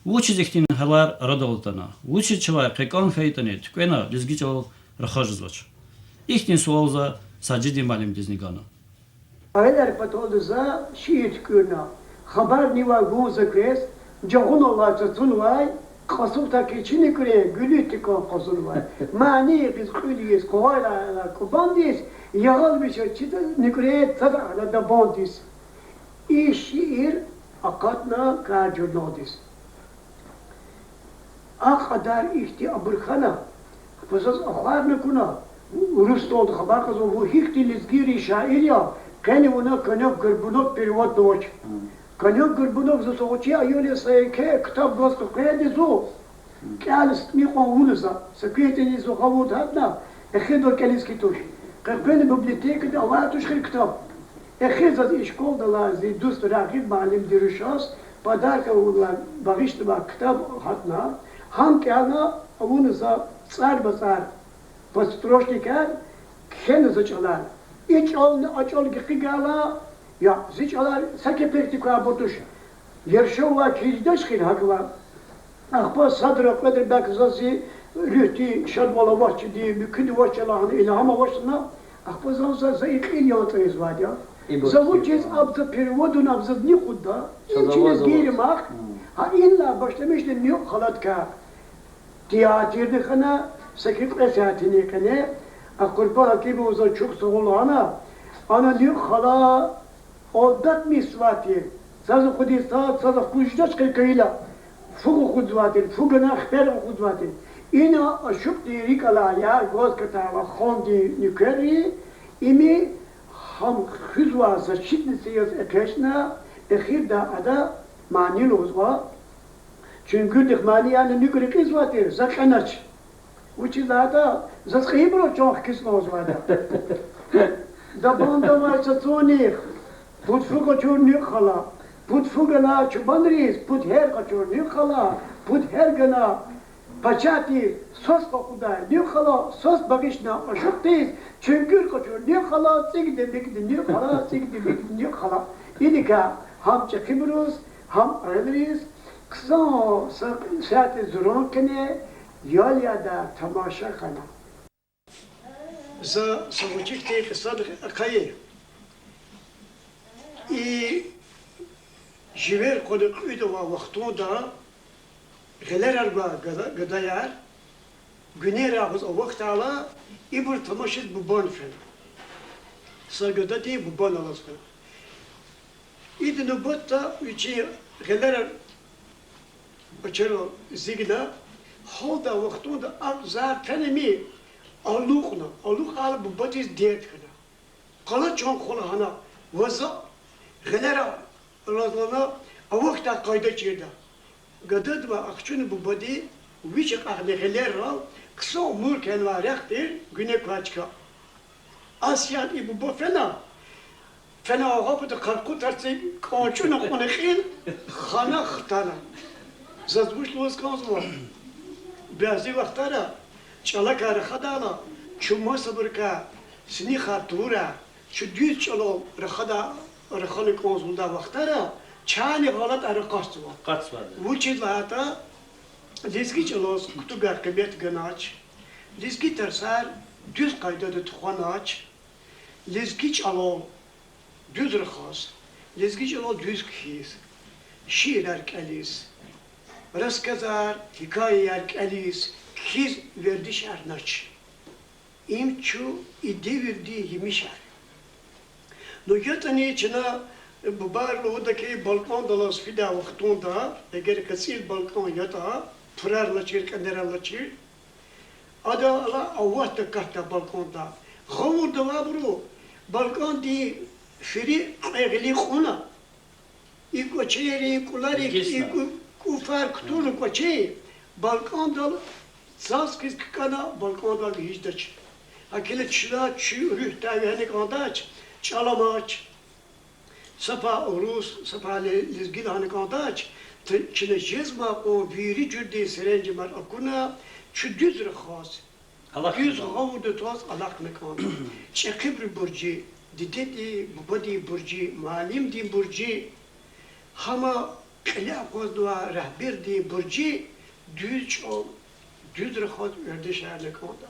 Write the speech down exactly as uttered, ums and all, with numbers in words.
Вучиз ихьтин гьалар арадал атана? Вучиз чавай къекъан хьайитӀани, туькӀвена лезги чӀалал рахаз жезвач? Ихьтин суал за Сажидин муаллимдизни гана. Аялар паталди за шиир туькӀуьрна. Хабарни авай вун за квез, жагъуналлай цацунвай, кьасухдакай чи нуькӀре гуьлуьтдин кӀан къазунвай. Мани гъиз кьуьл ийиз къугъвайла кӀубандиз, ягъал виша чи нуькӀре цада ана дабандиз. И шиир акъатна Кар журналдиз. А кьадар ихьтин абур хьана, ахпа заз ахварна акуна, Рустамди хабар кьазва, вун гьихьтин лезгийрин шаир я, къени вуна Конёк-Горбунок переводнавач. Конёк-Горбунок заз са гъвечӀи аял я, са еке ктаб гваз къекъвейди зун, кӀелиз икьван авуна за, са квехъ ятӀани зун гъавурда гьатна, эхирдал кӀелиз хьи туш. Къекъвена библиотекада авай туш хьи ктаб. Эхир заз и школадалай зи дуст Рагъиб муаллимди рушаз подарок авунвай, багъишнавай ктаб гьатна, гьам кӀелна, авуна за цӀар-бацӀар, подстрочникар, кхьена за чӀалар. И чӀални а чӀал гекъигайла, я, зи чӀалар са кепекдик квайбур туш. Ершавай кирждач хьи гьакӀ ва. Ахпа садра-кьведра, белки, заз зи руьгьдин шадвал авачирди, муькуьди авачирла гьана илгьам авачтӀа, ахпа заз за, за и кьил ян цӀуз ийизвайди я. За вучиз абур за переводна, абур заз ни акъудда? Им чина гирмах. Гьа инлай башламишна Нуькӏ халадикай. Театрни хьана, саки кьве сятини къене, а Къурбан Гьакимова заз чухсагъул лагьана, ана Нуькӏ хала алдатмишзавай тир, цаз акъудиз, цаз акъудиз жедач хьи кайила, фу акъудзавай тир, фу гана хипер акъудзавай тир. Ина ашукьдин рикӏ алай яр гваз катайла хандин нуькерри, ими гьам хуьзвай защитница яз экъечӏна, эхирда ада мани лугьузва. Чуьнгуьрдихъ манияр Нуькӏ рекьизвай тир, за кьенач. Вучиз лагьайтӏа, заз кьейибурал чан хкиз кӏанзавайди я. Дабанда авай цацунихъ пуд фу къачур Нуькӏ хала, пуд фу гана чубанриз, пуд гьер къачур Нуькӏ хала, пуд гьер гана пачагьдиз, свас къакъудай Нуькӏ хала, свас багъишна ашукьдиз, чуьнгуьр къачур Нуькӏ хала, цӏикӏди-микӏди Нуькӏ хала, цӏикӏди-микӏди Нуькӏ хала. Идакай гьам чӏехибуруз, гьам аялриз хъсан са сятдиз зуран къене ял ядай тамаша хьана. За са вуч ихьтин кьисадихъ ахъайи. И живер къвана кьуьд авай вахтунда гъилерар гвай гада-, гадаяр гуьнерай агъуз авахьдайла, ибур тамашиз бубани фена. Са гададин бубани алаз хьана. Ида нубатда вичин гъилерар кӏвачерал зигна, гьалдай вахтунда акӏ зар теними алукьна, алукьайла бубадиз дерт хьана. Къала чан хва лагьана, ва за гъилерар алаз лагьана, авахьдай къайда чирда. Гадади ва ахчуна бубади вич акьахна гъилерал хъсан мур кхьенвай рехъ тир гуьне квай чка. Асиян и буба фена, фена агъа пата къаркъу тарцин кӏанчӏуна кьуна кьил хана хтана. Заз вуч лугьуз кӏанзава? Бязи вахтара чӏалакай рахадайла, чун масабурукай синихар тавурай, чун дуьз чӏалал рахада-, рахана кӏанзавай вахтара чайни гъалатӏар акъатзава. Вучиз лагьайтӏа, лезги чӏалаз кутугай къимет ганач, лезги тарсар дуьз къайдада тухванач, лезги чӏалал дуьз рахаз, лезги чӏалал дуьз кхьиз, шиирар кӏелиз, рассказар, гьикаяяр кӏелиз, кхьиз вердишарнач. Им чун и девирдин емишар. Ну, ятӏани чна бубайри лугьуда хьи, балкӏандалаз фидай вахтунда, эгер кьецӏил балкӏан ятӏа, пурар алачир, кьенерар алачир, адал алай аватда катдай балкӏанда. Гъавурда авайбуру балкӏандин фири кьве гъили кьуна, и кӏвачерин кӏуларик, и кӏу-, кӏуфар кутурла кӏвачи балкӏандал цаз хьиз ккӏана, балкӏандал гьич жедач. Гьакӏ хьайила чна чи руьгьдай вегьена кӏандач, чӏал амач, са пай урус, са пай ле-, лезги лагьана кӏандач, чна жезмай кьван вири жуьредин серенжемар акуна, чун дуьз рахаз, дуьз гъавурда тваз алахъна кӏанда. Чӏехибурун буржи, дидедин, бубадин буржи, муаллимдин буржи, гьам Кьиле акъвазнавай регьбердин буржи дуьз чӀал, дуьз рахаз вердишарна кӀанда.